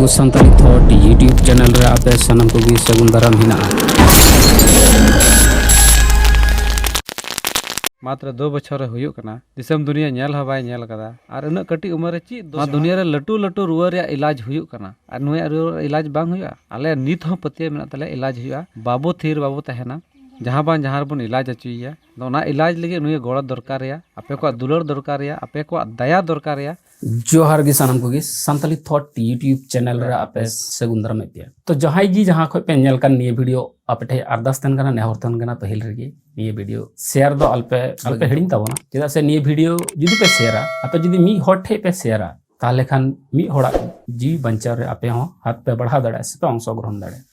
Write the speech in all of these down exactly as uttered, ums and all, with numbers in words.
Santali ᱛᱷᱚᱴ YouTube channel ᱨᱮ ᱟᱯᱮ ᱥᱟᱱᱟᱢ ᱠᱚᱜᱮ ᱥᱟᱹᱜᱩᱱ ᱫᱟᱨᱟᱢ ᱦᱮᱱᱟᱜᱼᱟ᱾ ᱢᱟᱛᱨᱚ ᱫᱩ ᱵᱚᱪᱷᱚᱨ ᱨᱮ ᱦᱩᱭᱩᱜ ᱠᱟᱱᱟ, ᱫᱤᱥᱚᱢ ᱫᱩᱱᱤᱭᱟᱹ ᱧᱮᱞ ᱦᱚᱸ ᱵᱟᱭ ᱧᱮᱞ ᱠᱟᱫᱟ᱾ ᱟᱨ ᱩᱱᱟᱹᱜ ᱠᱟᱹᱴᱤᱡ ᱩᱢᱮᱨ ᱨᱮ ᱪᱮᱫ ᱫᱚᱥ ᱱᱚᱣᱟ ᱫᱩᱱᱤᱭᱟᱹ ᱨᱮ ᱞᱟᱹᱴᱩ ᱞᱟᱹᱴᱩ ᱨᱩᱣᱟᱹ ᱨᱮᱭᱟᱜ ᱤᱞᱟᱡᱽ ᱦᱩᱭᱩᱜ ᱠᱟᱱᱟ, ᱟᱨ ᱱᱩᱭᱟᱜ ᱨᱩᱣᱟᱹ ᱨᱮᱭᱟᱜ ᱤᱞᱟᱡᱽ ᱵᱟᱝ ᱦᱩᱭᱩᱜᱼᱟ? ᱟᱞᱮ ᱱᱤᱛ ᱦᱚᱸ ᱯᱟᱹᱛᱭᱟᱹᱣ ᱢᱮᱱᱟᱜ ᱛᱟᱞᱮᱭᱟ, ᱤᱞᱟᱡᱽ ᱦᱩᱭᱩᱜᱼᱟ᱾ ᱵᱟᱵᱚ ᱛᱷᱤᱨ, ᱵᱟᱵᱚ ᱛᱟᱦᱮᱱᱟ, ᱡᱟᱦᱟᱸ ᱵᱟᱝ ᱡᱟᱦᱟᱸ ᱨᱮᱵᱚᱱ ᱤᱞᱟᱡᱽ ᱦᱚᱪᱚᱭᱮᱭᱟ᱾ ᱟᱫᱚ ᱚᱱᱟ ᱤᱞᱟᱡᱽ ᱞᱟᱹᱜᱤᱫ ᱱᱩᱭ ᱜᱚᱲᱚ ᱫᱚᱨᱠᱟᱨ ᱨᱮᱭᱟ, ᱟᱯᱮ ᱠᱚᱣᱟᱜ ᱫᱩᱞᱟᱹᱲ ᱫᱚᱨᱠᱟᱨ ᱨᱮᱭᱟ, ᱟᱯᱮ ᱠᱚᱣᱟᱜ ᱫᱟᱭᱟ ᱫᱚᱨᱠᱟᱨ ᱨᱮᱭᱟ᱾ ᱡᱚᱦᱟᱨ ᱜᱮ ᱥᱟᱱᱟᱢ ᱠᱚᱜᱮ, ᱥᱟᱱᱛᱟᱞᱤ ᱛᱷᱚᱴ YouTube ᱪᱮᱱᱮᱞ ᱨᱮ ᱟᱯᱮ ᱥᱟᱹᱜᱩᱱ ᱫᱟᱨᱟᱢᱮᱫ ᱯᱮᱭᱟ᱾ ᱛᱚ ᱡᱟᱦᱟᱸᱭ ᱜᱮ ᱡᱟᱦᱟᱸ ᱠᱷᱚᱡ ᱯᱮ ᱧᱮᱞ ᱠᱟᱱ, ᱱᱤᱭᱟᱹ ᱵᱷᱤᱰᱤᱭᱳ ᱟᱯᱮ ᱴᱷᱮᱡ ᱟᱨᱫᱟᱥ ᱛᱟᱦᱮᱱ ᱠᱟᱱᱟ, ᱱᱮᱦᱚᱨ ᱛᱟᱦᱮᱱ ᱠᱟᱱᱟ ᱯᱟᱹᱦᱤᱞ ᱨᱮᱜᱮ, ᱱᱤᱭᱟᱹ ᱵᱷᱤᱰᱤᱭᱳ ᱥᱮᱭᱟᱨ ᱫᱚ ᱟᱞᱯᱮ ᱟᱞᱯᱮ ᱦᱤᱲᱤᱧ ᱛᱟᱵᱚᱱᱟ᱾ ᱪᱮᱫᱟᱜ ᱥᱮ ᱱᱤᱭᱟᱹ ᱵᱷᱤᱰᱤᱭᱳ ᱡᱩᱫᱤ ᱯᱮ ᱥᱮᱭᱟᱨᱟ, ᱟᱯᱮ ᱡᱩᱫᱤ ᱢᱤᱫ ᱦᱚᱲ ᱴᱷᱮᱡ ᱯᱮ ᱥᱮᱭᱟᱨᱟ, ᱛᱟᱦᱚᱞᱮ ᱠᱷᱟᱱ ᱢᱤᱫ ᱦᱚᱲᱟᱜ ᱡᱤᱣᱤ ᱵᱟᱧᱪᱟᱣ ᱨᱮ ᱟᱯᱮ ᱦᱚᱸ ᱦᱟᱛ ᱯᱮ ᱵᱟᱲᱦᱟᱣ ᱫᱟᱲᱮᱭᱟᱜᱼᱟ ᱥᱮ ᱯᱮ ᱚᱝᱥᱚᱜᱨᱚᱦᱚᱱ ᱫᱟᱲᱮᱭᱟᱜᱼᱟ᱾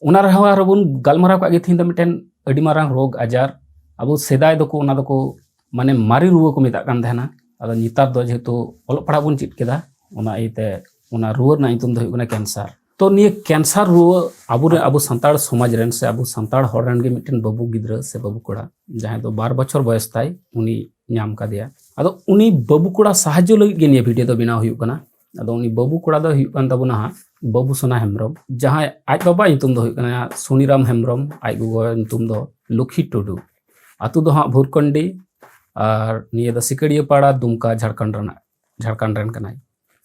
ᱚᱱᱟ ᱨᱮᱦᱚᱸ ᱟᱨᱚ ᱵᱚᱱ ᱜᱟᱞᱢᱟᱨᱟᱣ ᱠᱟᱜ ᱜᱮ, ᱛᱤᱦᱤᱧ ᱫᱚ ᱢᱤᱫᱴᱮᱱ ᱟᱹᱰᱤ ᱢᱟᱨᱟᱝ ᱨᱳᱜᱽ ᱟᱡᱟᱨ, ᱟᱵᱚ ᱥᱮᱫᱟᱭ ᱫᱚᱠᱚ ᱚᱱᱟ ᱫᱚᱠᱚ ᱢᱟᱱᱮ ᱢᱟᱨᱮ ᱨᱩᱣᱟᱹ ᱠᱚ ᱢᱮᱛᱟᱜ ᱠᱟᱱ ᱛᱟᱦᱮᱱᱟ᱾ ᱟᱫᱚ ᱱᱮᱛᱟᱨ ᱫᱚ ᱡᱮᱦᱮᱛᱩ ᱚᱞᱚᱜ ᱯᱟᱲᱦᱟᱜ ᱵᱚᱱ ᱪᱮᱫ ᱠᱮᱫᱟ, ᱚᱱᱟ ᱤᱭᱟᱹᱛᱮ ᱚᱱᱟ ᱨᱩᱣᱟᱹ ᱨᱮᱱᱟᱜ ᱧᱩᱛᱩᱢ ᱫᱚ ᱦᱩᱭᱩᱜ ᱠᱟᱱᱟ ᱠᱮᱱᱥᱟᱨ᱾ ᱛᱚ ᱱᱤᱭᱟᱹ ᱠᱮᱱᱥᱟᱨ ᱨᱩᱣᱟᱹ ᱟᱵᱚᱨᱮᱱ, ᱟᱵᱚ ᱥᱟᱱᱛᱟᱲ ᱥᱚᱢᱟᱡᱽ ᱨᱮᱱ ᱥᱮ ᱟᱵᱚ ᱥᱟᱱᱛᱟᱲ ᱦᱚᱲ ᱨᱮᱱ ᱜᱮ ᱢᱤᱫᱴᱮᱱ ᱵᱟᱹᱵᱩ ᱜᱤᱫᱽᱨᱟᱹ ᱥᱮ ᱵᱟᱹᱵᱩ ᱠᱚᱲᱟ, ᱡᱟᱦᱟᱸᱭ ᱫᱚ ᱵᱟᱨ ᱵᱚᱪᱷᱚᱨ ᱵᱚᱭᱚᱥ ᱛᱟᱭ, ᱩᱱᱤ ᱧᱟᱢ ᱠᱟᱫᱮᱭᱟ᱾ ᱟᱫᱚ ᱩᱱᱤ ᱵᱟᱹᱵᱩ ᱠᱚᱲᱟ ᱥᱟᱦᱟᱡᱽᱡᱚ ᱞᱟᱹᱜᱤᱫ ᱜᱮ ᱱᱤᱭᱟᱹ ᱵᱷᱤᱰᱤᱭᱳ ᱫᱚ ᱵᱮᱱᱟᱣ ᱦᱩᱭᱩᱜ ᱠᱟᱱᱟ᱾ ᱟᱫᱚ ᱩᱱᱤ ᱵᱟᱹᱵᱩ ᱠᱚᱲᱟ ᱫᱚ ᱦᱩᱭᱩᱜ ᱠᱟᱱ ᱛᱟᱵᱚᱱᱟ ᱦᱟᱸᱜ ᱵᱟᱹᱵᱩ ᱥᱳᱱᱟ ᱦᱮᱢᱵᱨᱚᱢ, ᱡᱟᱦᱟᱸᱭ ᱟᱡ ᱵᱟᱵᱟ ᱧᱩᱛᱩᱢ ᱫᱚ ᱦᱩᱭᱩᱜ ᱠᱟᱱᱟ ᱥᱩᱱᱤᱨᱟᱢ ᱦᱮᱢᱵᱨᱚᱢ, ᱟᱡ ᱜᱚᱜᱚ ᱧᱩᱛᱩᱢ ᱫᱚ ᱞᱩᱠᱷᱤ ᱴᱩᱰᱩ᱾ ᱟᱛᱳ ᱫᱚ ᱦᱟᱸᱜ ᱵᱷᱩᱨᱠᱚᱱᱰᱤ, ᱟᱨ ᱱᱤᱭᱟᱹ ᱫᱚ ᱥᱤᱠᱟᱹᱲᱤᱭᱟᱹ ᱯᱟᱲᱟ, ᱫᱩᱢᱠᱟ, ᱡᱷᱟᱲᱠᱷᱚᱸᱰ ᱨᱮᱱᱟᱜ, ᱡᱷᱟᱲᱠᱷᱚᱸᱰ ᱨᱮᱱ ᱠᱟᱱᱟᱭ᱾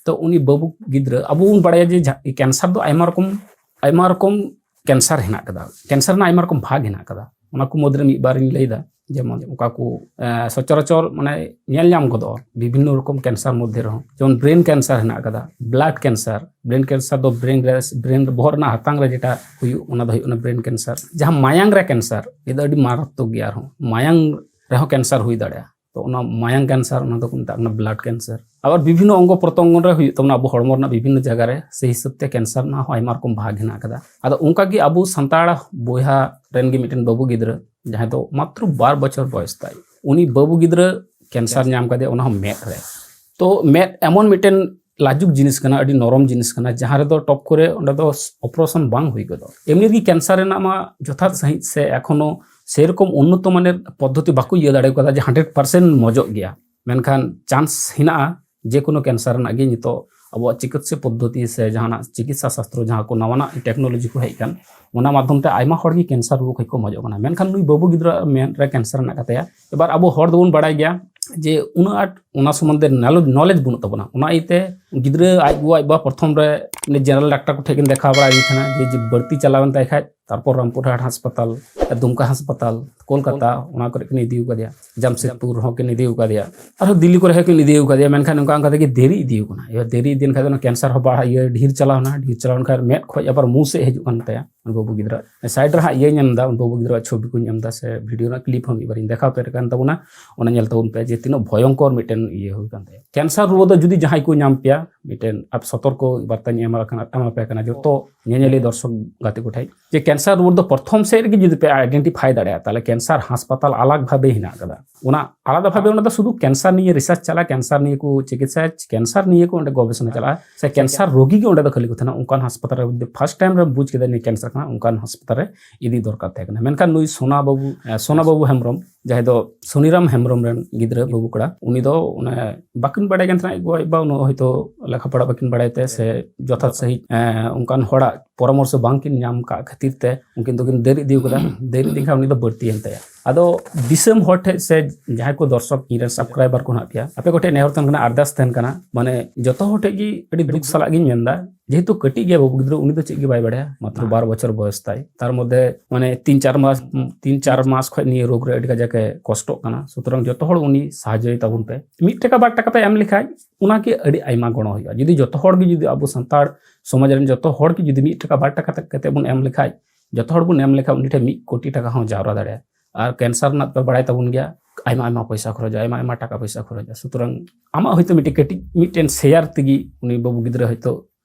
ᱛᱚ ᱩᱱᱤ ᱵᱟᱹᱵᱩ ᱜᱤᱫᱽᱨᱟᱹ, ᱟᱵᱚ ᱵᱚᱱ ᱵᱟᱲᱟᱭᱟ ᱡᱮ ᱡᱷᱟ-, ᱠᱮᱱᱥᱟᱨ ᱫᱚ ᱟᱭᱢᱟ ᱨᱚᱠᱚᱢ, ᱟᱭᱢᱟ ᱨᱚᱠᱚᱢ ᱠᱮᱱᱥᱟᱨ ᱦᱮᱱᱟᱜ ᱠᱟᱫᱟ᱾ ᱠᱮᱱᱥᱟᱨ ᱨᱮᱱᱟᱜ ᱟᱭᱢᱟ ᱨᱚᱠᱚᱢ ᱵᱷᱟᱜᱽ ᱦᱮᱱᱟᱜ ᱠᱟᱫᱟ᱾ ᱚᱱᱟ ᱠᱚ ᱢᱩᱫᱽᱨᱮ ᱢᱤᱫ ᱵᱟᱨ ᱤᱧ ᱞᱟᱹᱭᱫᱟ, ᱡᱮᱢᱚᱱ ᱚᱠᱟ ᱠᱚ, ᱮ, ᱥᱚᱪᱚᱨᱟᱪᱚᱨ ᱢᱟᱱᱮ ᱧᱮᱞ ᱧᱟᱢ ᱜᱚᱫᱚᱜᱼᱟ ᱵᱤᱵᱷᱤᱱᱱᱚ ᱨᱚᱠᱚᱢ ᱠᱮᱱᱥᱟᱨ ᱢᱚᱫᱽᱫᱷᱮ ᱨᱮᱦᱚᱸ, ᱡᱮᱢᱚᱱ ᱵᱨᱮᱱ ᱠᱮᱱᱥᱟᱨ ᱦᱮᱱᱟᱜ ᱠᱟᱫᱟ, ᱵᱞᱟᱰ ᱠᱮᱱᱥᱟᱨ, ᱵᱨᱮᱱ ᱠᱮᱱᱥᱟᱨ ᱫᱚ ᱵᱨᱮᱱ ᱨᱮ, ᱵᱨᱮᱱ ᱵᱚᱦᱚᱜ ᱨᱮᱱᱟᱜ ᱦᱟᱛᱟᱝ ᱨᱮ ᱡᱮᱴᱟ ᱦᱩᱭᱩᱜ, ᱚᱱᱟ ᱫᱚ ᱦᱩᱭᱩᱜ ᱠᱟᱱᱟ ᱵᱨᱮᱱ ᱠᱮᱱᱥᱟᱨ᱾ ᱡᱟᱦᱟᱸ ᱢᱟᱭᱟᱝ ᱨᱮ ᱠᱮᱱᱥᱟᱨ, ᱱᱤᱭᱟᱹ ᱫᱚ ᱟᱹᱰᱤ ᱢᱟᱨᱟᱛᱢᱚᱠ ᱜᱮᱭᱟ, ᱟᱨᱦᱚᱸ ᱢᱟᱭᱟᱝ ᱨᱮᱦᱚᱸ ᱠᱮᱱᱥᱟᱨ ᱦᱩᱭ ᱫᱟᱲᱮᱭᱟᱜᱼᱟ᱾ ᱛᱚ ᱚᱱᱟ ᱢᱟᱭᱟᱝ ᱠᱮᱱᱥᱟᱨ, ᱚᱱᱟ ᱫᱚᱠᱚ ᱢᱮᱛᱟᱜ ᱠᱟᱱᱟ ᱵᱞᱟᱰ ᱠᱮᱱᱥᱟᱨ᱾ ᱟᱵᱟᱨ ᱵᱤᱵᱷᱤᱱᱱᱚ ᱚᱝᱜᱚ ᱯᱨᱚᱛᱚᱝᱜᱚ ᱨᱮ ᱦᱩᱭᱩᱜ ᱛᱟᱵᱚᱱᱟ ᱟᱵᱚ ᱦᱚᱲᱢᱚ ᱨᱮᱱᱟᱜ ᱵᱤᱵᱷᱤᱱᱱᱚ ᱡᱟᱭᱜᱟ ᱨᱮ, ᱥᱮᱭ ᱦᱤᱥᱟᱹᱵ ᱛᱮ ᱠᱮᱱᱥᱟᱨ ᱨᱮᱱᱟᱜ ᱦᱚᱸ ᱟᱭᱢᱟ ᱨᱚᱠᱚᱢ ᱵᱷᱟᱜᱽ ᱦᱮᱱᱟᱜ ᱟᱠᱟᱫᱟ᱾ ᱟᱫᱚ ᱚᱱᱠᱟ ᱜᱮ ᱟᱵᱚ ᱥᱟᱱᱛᱟᱲ ᱵᱚᱭᱦᱟ ᱨᱮᱱ ᱜᱮ ᱢᱤᱫᱴᱮᱱ ᱵᱟᱹᱵᱩ ᱜᱤᱫᱽᱨᱟᱹ, ᱡᱟᱦᱟᱸᱭ ᱫᱚ ᱢᱟᱛᱨᱚ ᱵᱟᱨ ᱵᱚᱪᱷᱚᱨ ᱵᱚᱭᱚᱥ ᱛᱟᱭ, ᱩᱱᱤ ᱵᱟᱹᱵᱩ ᱜᱤᱫᱽᱨᱟᱹ ᱠᱮᱱᱥᱟᱨ ᱧᱟᱢ ᱠᱟᱫᱮᱭᱟ, ᱚᱱᱟ ᱦᱚᱸ ᱢᱮᱫ ᱨᱮ᱾ ᱛᱚ ᱢᱮᱫ ᱮᱢᱚᱱ ᱢᱤᱫᱴᱮᱱ ᱞᱟᱡᱩᱠ ᱡᱤᱱᱤᱥ ᱠᱟᱱᱟ, ᱟᱹᱰᱤ ᱱᱚᱨᱚᱢ ᱡᱤᱱᱤᱥ ᱠᱟᱱᱟ, ᱡᱟᱦᱟᱸ ᱨᱮᱫᱚ ᱴᱚᱯ ᱠᱚᱨᱮ ᱚᱸᱰᱮ ᱫᱚ ᱚᱯᱟᱨᱮᱥᱚᱱ ᱵᱟᱝ ᱦᱩᱭ ᱜᱚᱫᱚᱜ᱾ ᱮᱢᱱᱤ ᱨᱮᱜᱮ ᱠᱮᱱᱥᱟᱨ ᱨᱮᱱᱟᱜ ᱢᱟ ᱡᱚᱛᱷᱟᱛ ᱥᱟᱺᱦᱤᱡ ᱥᱮ ᱮᱠᱷᱚᱱᱳ ᱥᱮᱨᱚᱠᱚᱢ ᱩᱱᱱᱚᱛᱚ ᱢᱟᱱᱮᱨ ᱯᱚᱫᱽᱫᱷᱚᱛᱤ ᱵᱟᱠᱚ ᱤᱭᱟᱹ ᱫᱟᱲᱮ ᱠᱟᱫᱟ ᱡᱮ ᱦᱟᱱᱰᱨᱮᱰ ᱯᱟᱨᱥᱮᱱᱴ ᱢᱚᱡᱚᱜ ᱜᱮᱭᱟ, ᱢᱮᱱᱠᱷᱟᱱ ᱪᱟᱱᱥ ᱦᱮᱱᱟᱜᱼᱟ ᱡᱮ ᱠᱳᱱᱳ ᱠᱮᱱᱥᱟᱨ ᱨᱮᱱᱟᱜ ᱜᱮ ᱱᱤᱛᱚᱜ ᱟᱵᱚᱣᱟᱜ ᱪᱤᱠᱤᱛᱥᱟ ᱯᱚᱫᱽᱫᱷᱚᱛᱤ ᱥᱮ ᱡᱟᱦᱟᱱᱟᱜ ᱪᱤᱠᱤᱛᱥᱟ ᱥᱟᱥᱛᱨᱚ ᱡᱟᱦᱟᱸ ᱠᱚ ᱱᱟᱣᱟᱱᱟᱜ ᱴᱮᱠᱱᱳᱞᱚᱡᱤ ᱠᱚ ᱦᱮᱡ ᱟᱠᱟᱱ, ᱚᱱᱟ ᱢᱟᱫᱽᱫᱷᱚᱢ ᱛᱮ ᱟᱭᱢᱟ ᱦᱚᱲ ᱜᱮ ᱠᱮᱱᱥᱟᱨ ᱨᱩᱣᱟᱹ ᱠᱷᱚᱱ ᱠᱚ ᱢᱚᱡᱚᱜ ᱠᱟᱱᱟ᱾ ᱢᱮᱱᱠᱷᱟᱱ ᱱᱩᱭ ᱵᱟᱹᱵᱩ ᱜᱤᱫᱽᱨᱟᱹ ᱢᱮᱫ ᱨᱮ ᱠᱮᱱᱥᱟᱨ ᱢᱮᱱᱟᱜ ᱟᱠᱟᱫ ᱛᱟᱭᱟ᱾ ᱮᱵᱟᱨ ᱟᱵᱚ ᱦᱚᱲ ᱫᱚᱵᱚᱱ ᱵᱟᱲᱟᱭ ᱜᱮᱭᱟ ᱡᱮ ᱩᱱᱟᱹᱜ ᱟᱸᱴ ᱚᱱᱟ ᱥᱚᱢᱵᱚᱱᱫᱷᱮ ᱱᱚᱞᱮᱡᱽ ᱵᱟᱹᱱᱩᱜ ᱛᱟᱵᱚᱱᱟ᱾ ᱚᱱᱟ ᱤᱭᱟᱹᱛᱮ ᱜᱤᱫᱽᱨᱟᱹ ᱟᱡ ᱜᱚ ᱟᱡ ᱵᱟᱵᱟ ᱯᱨᱚᱛᱷᱚᱢ ᱨᱮ ᱩᱱᱤ ᱡᱮᱱᱟᱨᱮᱞ ᱰᱟᱠᱛᱟᱨ ᱠᱚ ᱴᱷᱮᱱ ᱠᱤᱱ ᱫᱮᱠᱷᱟᱣ ᱵᱟᱲᱟ ᱟᱹᱜᱩᱭ ᱠᱟᱱᱟ ᱡᱮ, ᱡᱮ ᱵᱟᱹᱲᱛᱤ ᱪᱟᱞᱟᱣᱮᱱ ᱛᱟᱭ ᱠᱷᱟᱡ, ᱛᱟᱨᱯᱚᱨ ᱨᱟᱢᱯᱩᱨᱦᱟᱴ ᱦᱟᱥᱯᱟᱛᱟᱞ, ᱫᱩᱢᱠᱟ ᱦᱟᱥᱯᱟᱛᱟᱞ, ᱠᱳᱞᱠᱟᱛᱟ, ᱚᱱᱟ ᱠᱚᱨᱮ ᱠᱤᱱ ᱤᱫᱤ ᱟᱠᱟᱫᱮᱭᱟ, ᱡᱟᱢᱥᱮᱫᱽᱯᱩᱨ ᱦᱚᱸ ᱠᱤᱱ ᱤᱫᱤ ᱟᱠᱟᱫᱮᱭᱟ, ᱟᱨᱦᱚᱸ ᱫᱤᱞᱞᱤ ᱠᱚᱨᱮ ᱦᱚᱸ ᱠᱤᱱ ᱤᱫᱤ ᱟᱠᱟᱫᱮᱭᱟ᱾ ᱢᱮᱱᱠᱷᱟᱱ ᱚᱱᱠᱟ ᱚᱱᱠᱟ ᱛᱮᱜᱮ ᱫᱮᱨᱤ ᱤᱫᱤ ᱟᱠᱟᱱᱟ᱾ ᱮᱵᱟᱨ ᱫᱮᱨᱤ ᱤᱫᱤᱭᱮᱱ ᱠᱷᱟᱡ ᱫᱚ ᱚᱱᱟ ᱠᱮᱱᱥᱟᱨ ᱦᱚᱸ ᱵᱟᱲᱦᱟᱣ, ᱤᱭᱟᱹ ᱰᱷᱮᱨ ᱪᱟᱞᱟᱣ ᱮᱱᱟ᱾ ᱰᱷᱮᱨ ᱪᱟᱞᱟᱣ ᱞᱮᱱᱠᱷᱟᱱ ᱢᱮᱫ ᱠᱷᱚᱡ ᱟᱵᱟᱨ ᱢᱩ ᱥᱮᱫ ᱦᱤᱡᱩᱜ ᱠᱟᱱ ᱛᱟᱭᱟ ᱩᱱᱤ ᱵᱟᱹᱵᱩ ᱜᱤᱫᱽᱨᱟᱹ᱾ ᱥᱟᱭᱤᱰ ᱨᱮ ᱦᱟᱸᱜ ᱤᱭᱟᱹᱧ ᱮᱢ ᱮᱫᱟ, ᱩᱱᱤ ᱵᱟᱹᱵᱩ ᱜᱤᱫᱽᱨᱟᱹᱣᱟᱜ ᱪᱷᱚᱵᱤ ᱠᱚᱧ ᱮᱢ ᱮᱫᱟ ᱥᱮ ᱵᱷᱤᱰᱤᱭᱳ ᱨᱮᱱᱟᱜ ᱠᱞᱤᱯ ᱦᱚᱸ ᱢᱤᱫ ᱵᱟᱨᱤᱧ ᱫᱮᱠᱷᱟᱣ ᱟᱯᱮ ᱠᱟᱱ ᱛᱟᱵᱚᱱᱟ᱾ ᱚᱱᱟ ᱧᱮᱞ ᱛᱟᱵᱚᱱ ᱯᱮ ᱡᱮ ᱛᱤᱱᱟᱹᱜ ᱵᱷᱚᱭᱚᱝᱠᱚᱨ ᱢᱤᱫᱴᱮᱱ ᱤᱭᱟᱹ ᱦᱩᱭ ᱠᱟᱱ ᱛᱟᱭᱟ᱾ ᱠᱮᱱᱥᱟᱨ ᱨᱩᱣᱟᱹ ᱫᱚ ᱡᱩᱫᱤ ᱡᱟᱦᱟᱸᱭ ᱠᱚ ᱧᱟᱢ ᱯᱮᱭᱟ, ᱢᱤᱫᱴᱮᱱ ᱟᱯ ᱥᱚᱛᱚᱨᱠᱚ ᱵᱟᱨᱛᱟᱧ ᱮᱢ ᱟᱠᱟᱱᱟ, ᱮᱢᱟ ᱯᱮ ᱠᱟᱱᱟ ᱡᱚᱛᱚ ᱧᱮᱧᱮᱞᱤᱭᱟᱹ ᱫᱚᱨᱥᱚᱠ ᱜᱟᱛᱮ ᱠᱚ ᱴᱷᱮᱱ, ᱡᱮ ᱠᱮᱱᱥᱟᱨ ᱨᱩᱣᱟᱹ ᱫᱚ ᱯᱨᱚᱛᱷᱚᱢ ᱥᱮᱫ ᱨᱮᱜᱮ ᱡᱩᱫᱤ ᱯᱮ ᱟᱭᱰᱮᱱᱴᱤᱯᱷᱟᱭ ᱫᱟᱲᱮᱭᱟᱜᱼᱟ, ᱛᱟᱦᱚᱞᱮ ᱠᱮᱱᱥᱟᱨ ᱦᱟᱥᱯᱟᱛᱟᱞ ᱟᱞᱟᱜᱽ ᱵᱷᱟᱵᱮ ᱦᱮᱱᱟᱜ ᱟᱠᱟᱫᱟ᱾ ᱚᱱᱟ ᱟᱞᱟᱫᱟ ᱵᱷᱟᱵᱮ ᱚᱸᱰᱮ ᱫᱚ ᱥᱩᱫᱷᱩ ᱠᱮᱱᱥᱟᱨ ᱱᱤᱭᱮ ᱨᱤᱥᱟᱨᱪ ᱪᱟᱞᱟᱜᱼᱟ, ᱠᱮᱱᱥᱟᱨ ᱱᱤᱭᱮ ᱠᱚ ᱪᱤᱠᱤᱛᱥᱟᱭᱟ, ᱠᱮᱱᱥᱟᱨ ᱱᱤᱭᱮ ᱠᱚ ᱚᱸᱰᱮ ᱜᱚᱵᱮᱥᱚᱱᱟ ᱪᱟᱞᱟᱜᱼᱟ, ᱥᱮ ᱠᱮᱱᱥᱟᱨ ᱨᱳᱜᱤ ᱜᱮ ᱚᱸᱰᱮ ᱫᱚ ᱠᱷᱟᱹᱞᱤ ᱠᱚ ᱛᱟᱦᱮᱱᱟ᱾ ᱚᱱᱠᱟᱱ ᱦᱟᱥᱯᱟᱛᱟᱞ ᱨᱮ ᱡᱩᱫᱤ ᱯᱷᱟᱥᱴ ᱴᱟᱭᱤᱢ ᱨᱮ ᱵᱩᱡᱽ ᱠᱮᱫᱟ ᱱᱤᱭᱟᱹ ᱠᱮᱱᱥᱟᱨ ᱠᱟᱱᱟ, ᱚᱱᱠᱟᱱ ᱦᱟᱥᱯᱟᱛᱟᱞ ᱨᱮ ᱤᱫᱤ ᱫᱚᱨᱠᱟᱨ ᱛᱟᱦᱮᱸ ᱠᱟᱱᱟ᱾ ᱢᱮᱱᱠᱷᱟᱱ ᱱᱩᱭ ᱥᱳᱱᱟ ᱵᱟᱹᱵᱩ, ᱮ, ᱥᱳᱱᱟ ᱵᱟᱹᱵᱩ ᱦᱮᱢᱵᱨᱚᱢ, ᱡᱟᱦᱟᱸᱭ ᱫᱚ ᱥᱩᱱᱤᱨᱟᱢ ᱦᱮᱢᱵᱨᱚᱢ ᱨᱮᱱ ᱜᱤᱫᱽᱨᱟᱹ ᱵᱟᱹᱵᱩ ᱠᱚᱲᱟ, ᱩᱱᱤ ᱫᱚ ᱚᱱᱮ ᱵᱟᱹᱠᱤᱱ ᱵᱟᱲᱟᱭ ᱠᱟᱱ ᱛᱟᱦᱮᱱᱟ, ᱟᱡ ᱜᱚ ᱟᱡ ᱵᱟ ᱩᱱᱟᱹᱜ ᱦᱚᱭᱛᱳ ᱞᱮᱠᱷᱟ ᱯᱚᱲᱟ ᱵᱟᱹᱠᱤᱱ ᱵᱟᱲᱟᱭ ᱛᱮ ᱥᱮ ᱡᱚᱛᱷᱟᱛ ᱥᱟᱺᱦᱤᱡ, ᱮ, ᱚᱱᱠᱟᱱ ᱦᱚᱲᱟᱜ ᱯᱚᱨᱟᱢᱚᱨᱥᱚ ᱵᱟᱝᱠᱤᱱ ᱧᱟᱢ ᱠᱟᱜ ᱠᱷᱟᱹᱛᱤᱨ ᱛᱮ ᱩᱱᱠᱤᱱ ᱫᱚᱠᱤᱱ ᱫᱮᱨᱤ ᱤᱫᱤ ᱠᱟᱫᱟ᱾ ᱫᱮᱨᱤ ᱤᱫᱤ ᱠᱷᱟᱱ ᱩᱱᱤ ᱫᱚ ᱵᱟᱹᱲᱛᱤᱭᱮᱱ ᱛᱟᱭᱟ᱾ ᱟᱫᱚ ᱫᱤᱥᱚᱢ ᱦᱚᱲ ᱴᱷᱮᱡ ᱥᱮ ᱡᱟᱦᱟᱸᱭ ᱠᱚ ᱫᱚᱨᱥᱚᱠ, ᱤᱧ ᱨᱮᱱ ᱥᱟᱵᱥᱠᱨᱟᱭᱵᱟᱨ ᱠᱚ ᱦᱮᱱᱟᱜ ᱯᱮᱭᱟ, ᱟᱯᱮ ᱠᱚᱴᱷᱮᱡ ᱱᱮᱦᱚᱨ ᱛᱟᱦᱮᱱ ᱠᱟᱱᱟ, ᱟᱨᱫᱟᱥ ᱛᱟᱦᱮᱱ ᱠᱟᱱᱟ, ᱢᱟᱱᱮ ᱡᱚᱛᱚ ᱦᱚᱲ ᱴᱷᱮᱡ ᱜᱮ ᱟᱹᱰᱤ ᱫᱩᱠ ᱥᱟᱞᱟᱜ ᱜᱤᱧ ᱢᱮᱱᱫᱟ, ᱡᱮᱦᱮᱛᱩ ᱠᱟᱹᱴᱤᱡ ᱜᱮᱭᱟ ᱵᱟᱹᱵᱩ ᱜᱤᱫᱽᱨᱟᱹ, ᱩᱱᱤ ᱫᱚ ᱪᱮᱫ ᱜᱮ ᱵᱟᱭ ᱵᱟᱲᱟᱭᱟ, ᱢᱟᱛᱨᱚ ᱵᱟᱨ ᱵᱚᱪᱷᱚᱨ ᱵᱚᱭᱚᱥ ᱛᱟᱭ᱾ ᱛᱟᱨ ᱢᱚᱫᱽᱫᱷᱮ ᱢᱟᱱᱮ ᱛᱤᱱ ᱪᱟᱨ ᱢᱟᱥ, ᱛᱤᱱ ᱪᱟᱨ ᱢᱟᱥ ᱠᱷᱚᱡ ᱱᱤᱭᱟᱹ ᱨᱳᱜᱽ ᱨᱮ ᱟᱹᱰᱤ ᱠᱟᱡᱟᱠ ᱮ ᱠᱚᱥᱴᱚᱜ ᱠᱟᱱᱟ᱾ ᱥᱩᱛᱚᱨᱟᱝ ᱡᱚᱛᱚ ᱦᱚᱲ ᱩᱱᱤ ᱥᱟᱦᱟᱡᱽᱡᱚᱭ ᱛᱟᱵᱚᱱ ᱯᱮ᱾ ᱢᱤᱫ ᱴᱟᱠᱟ ᱵᱟᱨ ᱴᱟᱠᱟ ᱯᱮ ᱮᱢ ᱞᱮᱠᱷᱟᱡ ᱚᱱᱟ ᱜᱮ ᱟᱹᱰᱤ ᱟᱭᱢᱟ ᱜᱚᱲᱚ ᱦᱩᱭᱩᱜᱼᱟ᱾ ᱡᱩᱫᱤ ᱡᱚᱛᱚ ᱦᱚᱲ ᱜᱮ, ᱡᱩᱫᱤ ᱟᱵᱚ ᱥᱟᱱᱛᱟᱲ ᱥᱚᱢᱟᱡᱽ ᱨᱮᱱ ᱡᱚᱛᱚ ᱦᱚᱲ ᱜᱮ ᱡᱩᱫᱤ ᱢᱤᱫ ᱴᱟᱠᱟ ᱵᱟᱨ ᱴᱟᱠᱟ ᱠᱟᱛᱮ ᱵᱚᱱ ᱮᱢ ᱞᱮᱠᱷᱟᱡ, ᱡᱚᱛᱚ ᱦᱚᱲ ᱵᱚᱱ ᱮᱢ ᱞᱮᱠᱷᱟᱡ ᱩᱱᱤ ᱴᱷᱮᱱ ᱢᱤᱫ ᱠᱳᱴᱤ ᱴᱟᱠᱟ ᱦᱚᱸ ᱡᱟᱣᱨᱟ ᱫᱟᱲᱮᱭᱟᱜᱼᱟ᱾ ᱟᱨ ᱠᱮᱱᱥᱟᱨ ᱨᱮᱱᱟᱜ ᱯᱮ ᱵᱟᱲᱟᱭ ᱛᱟᱵᱚᱱ ᱜᱮᱭᱟ, ᱟᱭᱢᱟ ᱟᱭᱢᱟ ᱯᱚᱭᱥᱟ ᱠᱷᱚᱨᱚᱪᱚᱜᱼᱟ, ᱟᱭᱢᱟ ᱟᱭᱢᱟ ᱴᱟᱠᱟ ᱯᱚᱭᱥᱟ ᱠᱷᱚᱨᱚᱪᱚᱜᱼᱟ᱾ ᱥᱩᱛᱚᱨᱟᱝ ᱟᱢᱟᱜ ᱦᱚᱭᱛᱳ ᱢᱤᱫᱴᱮᱱ ᱠᱟᱹᱴᱤᱡ ᱢᱤᱫᱴᱮᱱ ᱥᱮᱭᱟᱨ ᱛᱮᱜᱮ ᱩᱱᱤ ᱵᱟᱹᱵᱩ ᱜᱤᱫᱽᱨᱟᱹ ᱦᱚᱭᱛᱳ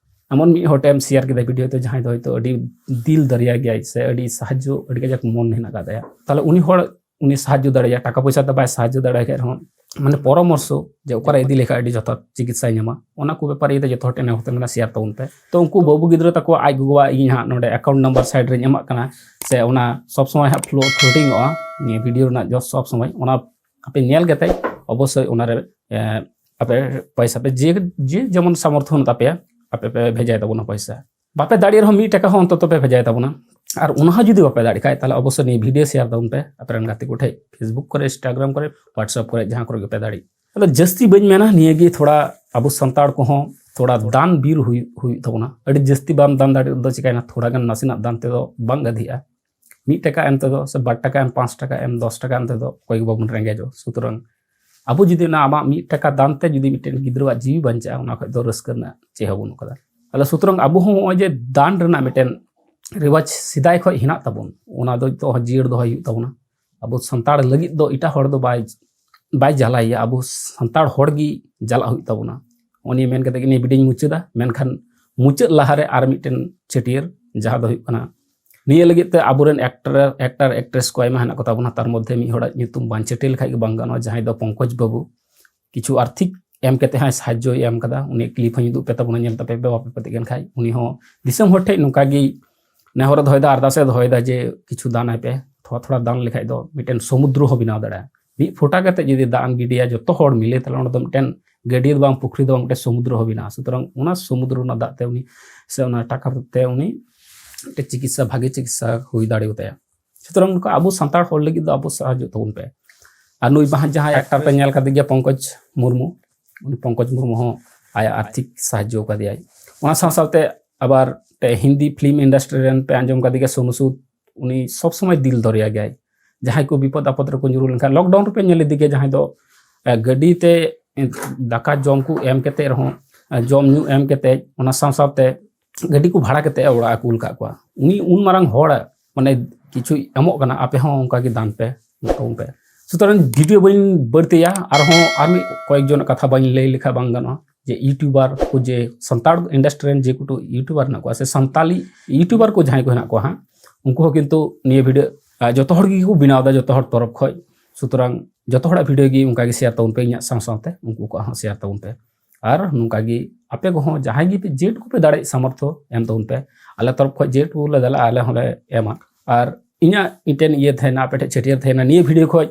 ᱮᱢᱚᱱ ᱢᱤᱫ ᱦᱚᱲ ᱴᱷᱮᱱ ᱮᱢ ᱥᱮᱭᱟᱨ ᱠᱮᱫᱟ ᱵᱷᱤᱰᱤᱭᱳ, ᱦᱚᱭᱛᱳ ᱡᱟᱦᱟᱸᱭ ᱫᱚ ᱦᱚᱭᱛᱳ ᱟᱹᱰᱤ ᱫᱤᱞ ᱫᱟᱨᱭᱟ ᱜᱮᱭᱟᱭ ᱥᱮ ᱟᱹᱰᱤ ᱥᱟᱦᱟᱡᱽᱡᱚ, ᱟᱹᱰᱤ ᱠᱟᱡᱟᱠ ᱢᱚᱱ ᱦᱮᱱᱟᱜ ᱟᱠᱟᱫ ᱛᱟᱭᱟ, ᱛᱟᱦᱞᱮ ᱩᱱᱤ ᱦᱚᱲ ᱩᱱᱤ ᱥᱟᱦᱟᱡᱽᱡᱚ ᱫᱟᱲᱮᱭᱟᱭᱟ, ᱴᱟᱠᱟ ᱯᱚᱭᱥᱟ ᱛᱮ ᱵᱟᱭ ᱥᱟᱦᱟᱡᱽᱡᱚ ᱫᱟᱲᱮᱭᱟᱭ ᱠᱷᱟᱡ ᱨᱮᱦᱚᱸ, ᱢᱟᱱᱮ ᱯᱚᱨᱟᱢᱚᱨᱥᱚ ᱡᱮ ᱚᱠᱟᱨᱮ ᱤᱫᱤ ᱞᱮᱠᱷᱟᱡ ᱟᱹᱰᱤ ᱡᱚᱛᱷᱟᱛ ᱪᱤᱠᱤᱛᱥᱟᱭ ᱧᱟᱢᱟ, ᱚᱱᱟ ᱠᱚ ᱵᱮᱯᱟᱨ ᱤᱭᱟᱹᱛᱮ ᱡᱚᱛᱚ ᱦᱚᱲ ᱴᱷᱮᱱ ᱱᱮᱦᱚᱨ ᱛᱟᱦᱮᱱ ᱠᱟᱱᱟ, ᱥᱮᱭᱟᱨ ᱛᱟᱵᱚᱱ ᱯᱮ᱾ ᱛᱚ ᱩᱱᱠᱩ ᱵᱟᱹᱵᱩ ᱜᱤᱫᱽᱨᱟᱹ ᱛᱟᱠᱚᱣᱟᱜ ᱟᱡ ᱜᱚᱜᱚᱣᱟᱜ ᱤᱧ ᱦᱟᱸᱜ ᱱᱚᱰᱮ ᱮᱠᱟᱣᱩᱱᱴ ᱱᱟᱢᱵᱟᱨ ᱥᱟᱭᱤᱰ ᱨᱮᱧ ᱮᱢᱟᱜ ᱠᱟᱱᱟ, ᱥᱮ ᱚᱱᱟ ᱥᱚᱵ ᱥᱚᱢᱚᱭ ᱦᱟᱸᱜ ᱯᱷᱞᱳ ᱯᱷᱞᱳᱴᱤᱝ ᱚᱜᱼᱟ ᱱᱤᱭᱟᱹ ᱵᱷᱤᱰᱤᱭᱳ ᱨᱮᱱᱟᱜ ᱡᱚᱥ ᱥᱚᱵ ᱥᱚᱢᱚᱭ, ᱚᱱᱟ ᱟᱯᱮ ᱧᱮᱞ ᱠᱟᱛᱮ ᱚᱵᱚᱥᱥᱳᱭ ᱚᱱᱟᱨᱮ, ᱮ, ᱟᱯᱮ ᱯᱚᱭᱥᱟ ᱯᱮ, ᱡᱮ ᱡᱮ ᱡᱮᱢᱚᱱ ᱥᱟᱢᱚᱨᱛᱷᱚ ᱢᱮᱱᱟᱜ ᱛᱟᱯᱮᱭᱟ, ᱟᱯᱮ ᱯᱮ ᱵᱷᱮᱡᱟᱭ ᱛᱟᱵᱚᱱᱟ ᱯᱚᱭᱥᱟ᱾ ᱵᱟᱯᱮ ᱫᱟᱲᱮᱭᱟᱜ ᱨᱮᱦᱚᱸ ᱢᱤᱫ ᱴᱟᱠᱟ ᱦᱚᱸ ᱚᱱᱛᱚᱛᱚ ᱯᱮ ᱵᱷᱮᱡᱟᱭ ᱛᱟᱵᱚᱱᱟ᱾ ᱟᱨ ᱚᱱᱟ ᱦᱚᱸ ᱡᱩᱫᱤ ᱵᱟᱯᱮ ᱫᱟᱲᱮᱭᱟᱜ ᱠᱷᱟᱡ, ᱛᱟᱦᱚᱞᱮ ᱚᱵᱚᱥᱥᱳᱭ ᱱᱤᱭᱟᱹ ᱵᱷᱤᱰᱤᱭᱳ ᱥᱮᱭᱟᱨ ᱛᱟᱵᱚᱱ ᱯᱮ ᱟᱯᱮ ᱨᱮᱱ ᱜᱟᱛᱮ ᱠᱚ ᱴᱷᱮᱡ, Facebook ᱠᱚᱨᱮ, Instagram ᱠᱚᱨᱮ, WhatsApp ᱠᱚᱨᱮ, ᱡᱟᱦᱟᱸ ᱠᱚᱨᱮ ᱜᱮᱯᱮ ᱫᱟᱲᱮᱜ᱾ ᱟᱫᱚ ᱡᱟᱹᱥᱛᱤ ᱵᱟᱹᱧ ᱢᱮᱱᱟ, ᱱᱤᱭᱟᱹ ᱜᱮ ᱛᱷᱚᱲᱟ ᱟᱵᱚ ᱥᱟᱱᱛᱟᱲ ᱠᱚᱦᱚᱸ ᱛᱷᱚᱲᱟ ᱫᱟᱱ ᱵᱤᱨ ᱦᱩᱭᱩᱜ ᱦᱩᱭᱩᱜ ᱛᱟᱵᱚᱱᱟ᱾ ᱟᱹᱰᱤ ᱡᱟᱹᱥᱛᱤ ᱵᱟᱢ ᱫᱟᱱ ᱫᱟᱲᱮ ᱨᱮᱫᱚ ᱪᱤᱠᱟᱭᱱᱟ, ᱛᱷᱚᱲᱟ ᱜᱟᱱ ᱱᱟᱥᱮᱱᱟᱜ ᱫᱟᱱ ᱛᱮᱫᱚ ᱵᱟᱝ ᱜᱟᱫᱷᱤᱜᱼᱟ᱾ ᱢᱤᱫ ᱴᱟᱠᱟ ᱮᱢ ᱛᱮᱫᱚ ᱥᱮ ᱵᱟᱨ ᱴᱟᱠᱟ ᱮᱢ, ᱯᱟᱸᱪ ᱴᱟᱠᱟ ᱮᱢ, ᱫᱚᱥ ᱴᱟᱠᱟ ᱮᱢ ᱛᱮᱫᱚ ᱚᱠᱚᱭ ᱜᱮ ᱵᱟᱵᱚᱱ ᱨᱮᱸᱜᱮᱡᱚᱜ᱾ ᱥᱩᱛᱚᱨᱟᱝ ᱟᱵᱚ ᱡᱩᱫᱤ ᱚᱱᱟ ᱟᱢᱟᱜ ᱢᱤᱫ ᱴᱟᱠᱟ ᱫᱟᱱ ᱛᱮ ᱡᱩᱫᱤ ᱢᱤᱫᱴᱮᱱ ᱜᱤᱫᱽᱨᱟᱹᱣᱟᱜ ᱡᱤᱣᱤ ᱵᱟᱧᱪᱟᱜᱼᱟ, ᱚᱱᱟ ᱠᱷᱚᱡ ᱫᱚ ᱨᱟᱹᱥᱠᱟᱹ ᱨᱮᱱᱟᱜ ᱪᱮᱫ ᱦᱚᱸ ᱵᱟᱹᱱᱩᱜ ᱠᱟᱫᱟ᱾ ᱛᱟᱦᱞᱮ ᱥᱩᱛᱚᱨᱟᱝ ᱟᱵᱚ ᱦᱚᱸ ᱱᱚᱜᱼᱚᱭ ᱡᱮ ᱫᱟᱱ ᱨᱮᱱᱟᱜ ᱢᱤᱫᱴᱮᱱ ᱨᱮᱣᱟᱡᱽ ᱥᱮᱫᱟᱭ ᱠᱷᱚᱡ ᱦᱮᱱᱟᱜ ᱛᱟᱵᱚᱱ, ᱚᱱᱟ ᱫᱚ ᱱᱤᱛᱚᱜ ᱦᱚᱸ ᱡᱤᱭᱟᱹᱲ ᱫᱚᱦᱚᱭ ᱦᱩᱭᱩᱜ ᱛᱟᱵᱚᱱᱟ᱾ ᱟᱵᱚ ᱥᱟᱱᱛᱟᱲ ᱞᱟᱹᱜᱤᱫ ᱫᱚ ᱮᱴᱟᱜ ᱦᱚᱲ ᱫᱚ ᱵᱟᱭ ᱵᱟᱭ ᱡᱟᱞᱟᱭᱟ, ᱟᱵᱚ ᱥᱟᱱᱛᱟᱲ ᱦᱚᱲ ᱜᱮ ᱡᱟᱞᱟᱜ ᱦᱩᱭᱩᱜ ᱛᱟᱵᱚᱱᱟ᱾ ᱱᱚᱜᱼᱚ ᱱᱤᱭᱟᱹ ᱢᱮᱱ ᱠᱟᱛᱮ ᱜᱮ ᱱᱤᱭᱟᱹ ᱵᱷᱤᱰᱤᱭᱳᱧ ᱢᱩᱪᱟᱹᱫᱟ᱾ ᱢᱮᱱᱠᱷᱟᱱ ᱢᱩᱪᱟᱹᱫ ᱞᱟᱦᱟᱨᱮ ᱟᱨ ᱢᱤᱫᱴᱮᱱ ᱪᱷᱟᱹᱴᱭᱟᱹᱨ, ᱡᱟᱦᱟᱸ ᱫᱚ ᱦᱩᱭᱩᱜ ᱠᱟᱱᱟ ᱱᱤᱭᱟᱹ ᱞᱟᱹᱜᱤᱫ ᱛᱮ ᱟᱵᱚᱨᱮᱱ ᱮᱠᱴᱟᱨ ᱮᱠᱴᱟᱨ ᱮᱠᱴᱨᱮᱥ ᱠᱚ ᱟᱭᱢᱟ ᱦᱮᱱᱟᱜ ᱠᱚ ᱛᱟᱵᱚᱱᱟ, ᱛᱟᱨ ᱢᱚᱫᱽᱫᱷᱮ ᱢᱤᱫ ᱦᱚᱲᱟᱜ ᱧᱩᱛᱩᱢ ᱵᱟᱝ ᱪᱷᱟᱹᱴᱭᱟᱹᱨ ᱞᱮᱠᱷᱟᱡ ᱜᱮ ᱵᱟᱝ ᱜᱟᱱᱚᱜᱼᱟ, ᱡᱟᱦᱟᱸᱭ ᱫᱚ ᱯᱚᱝᱠᱚᱡᱽ ᱵᱟᱹᱵᱩ᱾ ᱠᱤᱪᱷᱩ ᱟᱨᱛᱷᱤᱠ ᱮᱢ ᱠᱟᱛᱮ ᱦᱚᱸᱭ ᱥᱟᱦᱟᱡᱽᱡᱚᱭ ᱮᱢ ᱠᱟᱫᱟ᱾ ᱩᱱᱤ ᱠᱞᱤᱯ ᱦᱚᱸᱧ ᱩᱫᱩᱜ ᱯᱮ ᱛᱟᱵᱚᱱᱟ, ᱧᱮᱞ ᱛᱟᱯᱮ ᱯᱮ, ᱵᱟᱯᱮ ᱯᱟᱹᱛᱤᱜ ᱠᱟᱱ ᱠᱷᱟᱡ᱾ ᱩᱱᱤ ᱦᱚᱸ ᱫᱤᱥᱚᱢ ᱦᱚᱲ ᱴᱷᱮᱡ ᱱᱚᱝᱠᱟ ᱜᱮ ᱱᱮᱦᱚᱨ ᱮ ᱫᱚᱦᱚᱭᱮᱫᱟ, ᱟᱨᱫᱟᱥ ᱮ ᱫᱚᱦᱚᱭᱮᱫᱟ ᱡᱮ ᱠᱤᱪᱷᱩ ᱫᱟᱱ ᱟᱭ ᱯᱮ, ᱛᱷᱚᱲᱟ ᱛᱷᱚᱲᱟ ᱫᱟᱱ ᱞᱮᱠᱷᱟᱡ ᱫᱚ ᱢᱤᱫᱴᱮᱱ ᱥᱚᱢᱩᱫᱨᱚ ᱦᱚᱸ ᱵᱮᱱᱟᱣ ᱫᱟᱲᱮᱭᱟᱜᱼᱟ᱾ ᱢᱤᱫ ᱯᱷᱚᱴᱟ ᱠᱟᱛᱮ ᱡᱩᱫᱤ ᱫᱟᱜ ᱮᱢ ᱜᱤᱰᱤᱭᱟ ᱡᱚᱛᱚ ᱦᱚᱲ ᱢᱤᱞᱮ, ᱛᱟᱦᱞᱮ ᱚᱸᱰᱮ ᱫᱚ ᱢᱤᱫᱴᱮᱱ ᱜᱟᱹᱰᱭᱟᱹ ᱫᱚ ᱵᱟᱝ, ᱯᱩᱠᱷᱨᱤ ᱫᱚ ᱵᱟᱝ, ᱢᱤᱫᱴᱮᱱ ᱥᱚᱢᱩᱫᱨᱚ ᱦᱚᱸ ᱵᱮᱱᱟᱜᱼᱟ᱾ ᱥᱩᱛᱚᱨᱟᱝ ᱚᱱᱟ ᱥᱚᱢᱩᱫᱨᱚ ᱨᱮᱱᱟᱜ ᱫᱟᱜ ᱛᱮ ᱩᱱᱤ ᱥᱮ ᱚᱱᱟ ᱴᱟᱠᱟ ᱛᱮ ᱩᱱᱤ ᱢᱤᱫᱴᱮᱱ ᱪᱤᱠᱤᱛᱥᱟ, ᱵᱷᱟᱜᱮ ᱪᱤᱠᱤᱛᱥᱟ ᱦᱩᱭ ᱫᱟᱲᱮᱭᱟᱛᱟᱭᱟ᱾ ᱥᱩᱛᱚᱨᱟᱝ ᱱᱚᱝᱠᱟ ᱟᱵᱚ ᱥᱟᱱᱛᱟᱲ ᱦᱚᱲ ᱞᱟᱹᱜᱤᱫ ᱫᱚ ᱟᱵᱚ ᱥᱟᱦᱟᱡᱽᱡᱚ ᱛᱟᱵᱚᱱ ᱯᱮ᱾ ᱟᱨ ᱱᱩᱭ ᱵᱟᱦᱟ ᱡᱟᱦᱟᱸᱭ ᱮᱠᱴᱟᱨ ᱯᱮ ᱧᱮᱞ ᱠᱟᱫᱮ ᱜᱮᱭᱟ, ᱯᱚᱝᱠᱚᱡᱽ ᱢᱩᱨᱢᱩ, ᱩᱱᱤ ᱯᱚᱝᱠᱚᱡᱽ ᱢᱩᱨᱢᱩ ᱦᱚᱸ ᱟᱭᱟᱜ ᱟᱨᱛᱷᱤᱠ ᱥᱟᱦᱟᱡᱽᱡᱚ ᱠᱟᱫᱮᱭᱟᱭ᱾ ᱚᱱᱟ ᱥᱟᱶ ᱥᱟᱶᱛᱮ ᱟᱵᱟᱨ ᱛᱮ ᱦᱤᱱᱫᱤ ᱯᱷᱤᱞᱢ ᱤᱱᱰᱟᱥᱴᱨᱤ ᱨᱮᱱ ᱯᱮ ᱟᱸᱡᱚᱢ ᱠᱟᱫᱮ ᱜᱮᱭᱟ ᱥᱳᱱᱩ ᱥᱩᱫ, ᱩᱱᱤ ᱥᱚᱵ ᱥᱚᱢᱚᱭ ᱫᱤᱞ ᱫᱚᱨᱭᱟ ᱜᱮᱭᱟᱭ᱾ ᱡᱟᱦᱟᱸᱭ ᱠᱚ ᱵᱤᱯᱚᱫ ᱟᱯᱚᱫ ᱨᱮᱠᱚ ᱧᱩᱨᱩ ᱞᱮᱱᱠᱷᱟᱱ, ᱞᱚᱠᱰᱟᱣᱩᱱ ᱨᱮᱯᱮ ᱧᱮᱞ ᱤᱫᱤ ᱜᱮᱭᱟ, ᱡᱟᱦᱟᱸᱭ ᱫᱚ ᱮ, ᱜᱟᱹᱰᱤ ᱛᱮ ᱮ, ᱫᱟᱠᱟ ᱡᱚᱢ ᱠᱚ ᱮᱢ ᱠᱟᱛᱮ ᱨᱮᱦᱚᱸ, ᱮ, ᱡᱚᱢ ᱧᱩ ᱮᱢ ᱠᱟᱛᱮ, ᱚᱱᱟ ᱥᱟᱶ ᱥᱟᱶᱛᱮ ᱜᱟᱹᱰᱤ ᱠᱚ ᱵᱷᱟᱲᱟ ᱠᱟᱛᱮ ᱚᱲᱟᱜ ᱮ ᱠᱩᱞ ᱠᱟᱜ ᱠᱚᱣᱟ᱾ ᱩᱱᱤ ᱩᱱ ᱢᱟᱨᱟᱝ ᱦᱚᱲ ᱢᱟᱱᱮ ᱠᱤᱪᱷᱩᱭ ᱮᱢᱚᱜ ᱠᱟᱱᱟ, ᱟᱯᱮ ᱦᱚᱸ ᱚᱱᱠᱟ ᱜᱮ ᱫᱟᱱ ᱯᱮ, ᱛᱟᱵᱚᱱ ᱯᱮ᱾ ᱥᱩᱛᱚᱨᱟᱝ ᱵᱷᱤᱰᱤᱭᱳ ᱵᱟᱹᱧ ᱵᱟᱹᱲᱛᱤᱭᱟ, ᱟᱨᱦᱚᱸ ᱟᱨ ᱢᱤᱫ ᱠᱚᱭᱮᱠ ᱡᱚᱱᱟᱜ ᱠᱟᱛᱷᱟ ᱵᱟᱹᱧ ᱞᱟᱹᱭ ᱞᱮᱠᱷᱟᱱ ᱵᱟᱝ ᱜᱟᱱᱚᱜᱼᱟ, ᱡᱮ ᱤᱭᱩᱴᱩᱵᱟᱨ ᱠᱚ, ᱡᱮ ᱥᱟᱱᱛᱟᱲ ᱤᱱᱰᱟᱥᱴᱨᱤ ᱨᱮᱱ ᱡᱮ ᱠᱚᱴᱩ ᱤᱭᱩᱴᱩᱵᱟᱨ ᱦᱮᱱᱟᱜ ᱠᱚᱣᱟ ᱥᱮ ᱥᱟᱱᱛᱟᱞᱤ ᱤᱭᱩᱴᱩᱵᱟᱨ ᱠᱚ ᱡᱟᱦᱟᱸᱭ ᱠᱚ ᱦᱮᱱᱟᱜ ᱠᱚᱣᱟ ᱦᱟᱸᱜ, ᱩᱱᱠᱩ ᱦᱚᱸ ᱠᱤᱱᱛᱩ ᱱᱤᱭᱟᱹ ᱵᱷᱤᱰᱤᱭᱳ, ᱟ, ᱡᱚᱛᱚ ᱦᱚᱲ ᱜᱮ ᱠᱚ ᱵᱮᱱᱟᱣ ᱮᱫᱟ ᱡᱚᱛᱚ ᱦᱚᱲ ᱛᱚᱨᱚᱯ ᱠᱷᱚᱡ᱾ ᱥᱩᱛᱚᱨᱟᱝ ᱡᱚᱛᱚ ᱦᱚᱲᱟᱜ ᱵᱷᱤᱰᱤᱭᱳ ᱜᱮ ᱚᱱᱠᱟ ᱜᱮ ᱥᱮᱭᱟᱨ ᱛᱟᱵᱚᱱ ᱯᱮ, ᱤᱧᱟᱹᱜ ᱥᱟᱶ ᱥᱟᱶᱛᱮ ᱩᱱᱠᱩ ᱠᱚᱣᱟᱜ ᱦᱚᱸ ᱥᱮᱭᱟᱨ ᱛᱟᱵᱚᱱ ᱯᱮ᱾ ᱟᱨ ᱱᱚᱝᱠᱟ ᱜᱮ ᱟᱯᱮ ᱠᱚᱦᱚᱸ ᱡᱟᱦᱟᱸᱭ ᱜᱮ ᱯᱮ ᱡᱮᱴᱩᱠᱩ ᱯᱮ ᱫᱟᱲᱮᱭᱟᱜ ᱥᱟᱢᱚᱨᱛᱷᱚ ᱮᱢ ᱛᱟᱵᱚᱱ ᱯᱮ᱾ ᱟᱞᱮ ᱛᱚᱨᱚᱯ ᱠᱷᱚᱡ ᱡᱮᱴᱩᱠᱩ ᱞᱮ ᱫᱟᱲᱮᱭᱟᱜᱼᱟ, ᱟᱞᱮ ᱦᱚᱸᱞᱮ ᱮᱢᱟ᱾ ᱟᱨ ᱤᱧᱟᱹᱜ ᱢᱤᱫᱴᱮᱱ ᱤᱭᱟᱹ ᱛᱟᱦᱮᱱᱟ, ᱟᱯᱮ ᱴᱷᱮᱡ ᱪᱷᱟᱹᱴᱭᱟᱹᱨ ᱛᱟᱦᱮᱱᱟ, ᱱᱤᱭᱟᱹ ᱵᱷᱤᱰᱤᱭᱳ ᱠᱷᱚᱡ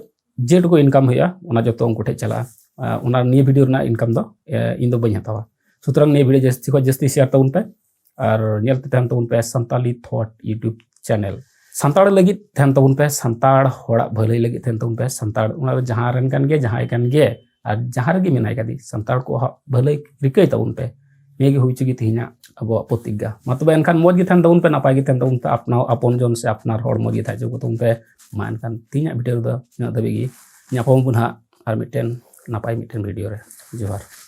ᱡᱮᱴᱩᱠᱩ ᱤᱱᱠᱟᱢ ᱦᱩᱭᱩᱜᱼᱟ, ᱚᱱᱟ ᱡᱚᱛᱚ ᱩᱱᱠᱩ ᱴᱷᱮᱡ ᱪᱟᱞᱟᱜᱼᱟ᱾ ᱚᱱᱟ ᱱᱤᱭᱟᱹ ᱵᱷᱤᱰᱤᱭᱳ ᱨᱮᱱᱟᱜ ᱤᱱᱠᱟᱢ ᱫᱚ ᱤᱧ ᱫᱚ ᱵᱟᱹᱧ ᱦᱟᱛᱟᱣᱟ᱾ ᱥᱩᱛᱚᱨᱟᱝ ᱱᱤᱭᱟᱹ ᱵᱷᱤᱰᱤᱭᱳ ᱡᱟᱹᱥᱛᱤ ᱠᱷᱚᱱ ᱡᱟᱹᱥᱛᱤ ᱥᱮᱭᱟᱨ ᱛᱟᱵᱚᱱ ᱯᱮ ᱟᱨ ᱧᱮᱞ ᱛᱮ ᱛᱟᱦᱮᱱ ᱛᱟᱵᱚᱱ ᱯᱮ ᱥᱟᱱᱛᱟᱞᱤ ᱛᱷᱚᱴ YouTube ᱪᱮᱱᱮᱞ᱾ ᱥᱟᱱᱛᱟᱲ ᱞᱟᱹᱜᱤᱫ ᱛᱟᱦᱮᱱ ᱛᱟᱵᱚᱱ ᱯᱮ, ᱥᱟᱱᱛᱟᱲ ᱦᱚᱲᱟᱜ ᱵᱷᱟᱹᱞᱟᱹᱭ ᱞᱟᱹᱜᱤᱫ ᱛᱟᱦᱮᱱ ᱛᱟᱵᱚᱱ ᱯᱮ᱾ ᱥᱟᱱᱛᱟᱲ ᱚᱱᱟ ᱫᱚ ᱡᱟᱦᱟᱸ ᱨᱮᱱ ᱠᱟᱱ ᱜᱮ, ᱡᱟᱦᱟᱸᱭ ᱠᱟᱱ ᱜᱮ, ᱟᱨ ᱡᱟᱦᱟᱸ ᱨᱮᱜᱮ ᱢᱮᱱᱟᱭ ᱠᱟᱫᱮ, ᱥᱟᱱᱛᱟᱲ ᱠᱚᱣᱟᱜ ᱵᱷᱟᱹᱞᱟᱹᱭ ᱨᱤᱠᱟᱹᱭ ᱛᱟᱵᱚᱱ ᱯᱮ᱾ ᱱᱤᱭᱟᱹ ᱜᱮ ᱦᱩᱭ ᱦᱚᱪᱚ ᱜᱮ ᱛᱮᱦᱮᱧᱟᱜ ᱟᱵᱚᱣᱟᱜ ᱯᱨᱚᱛᱤᱜᱽᱜᱟ᱾ ᱢᱟ ᱛᱚᱵᱮ ᱮᱱᱠᱷᱟᱱ ᱢᱚᱡᱽ ᱜᱮ ᱛᱟᱦᱮᱱ ᱛᱟᱵᱚᱱ ᱯᱮ, ᱱᱟᱯᱟᱭ ᱜᱮ ᱛᱟᱦᱮᱱ ᱛᱟᱵᱚᱱ ᱯᱮ, ᱟᱯᱱᱟᱨ ᱟᱯᱚᱱ ᱡᱚᱱ ᱥᱮ ᱟᱯᱱᱟᱨ ᱦᱚᱲ ᱢᱚᱡᱽ ᱜᱮ ᱛᱟᱦᱮᱸ ᱦᱚᱪᱚ ᱠᱚ ᱛᱟᱵᱚᱱ ᱯᱮ᱾ ᱢᱟ ᱮᱱᱠᱷᱟᱱ ᱛᱮᱦᱮᱧᱟᱜ ᱵᱷᱤᱰᱤᱭᱳ ᱨᱮᱫᱚ ᱤᱱᱟᱹᱜ ᱫᱷᱟᱹᱵᱤᱡ ᱜᱮ᱾ ᱧᱟᱯᱟᱢ ᱟᱵᱚᱱ ᱦᱟᱸᱜ ᱟᱨ ᱢᱤᱫᱴᱮᱱ ᱱᱟᱯᱟᱭ ᱢᱤᱫᱴᱮᱱ ᱵᱷᱤᱰᱤᱭᱳ ᱨᱮ᱾ ᱡᱚᱦᱟᱨ᱾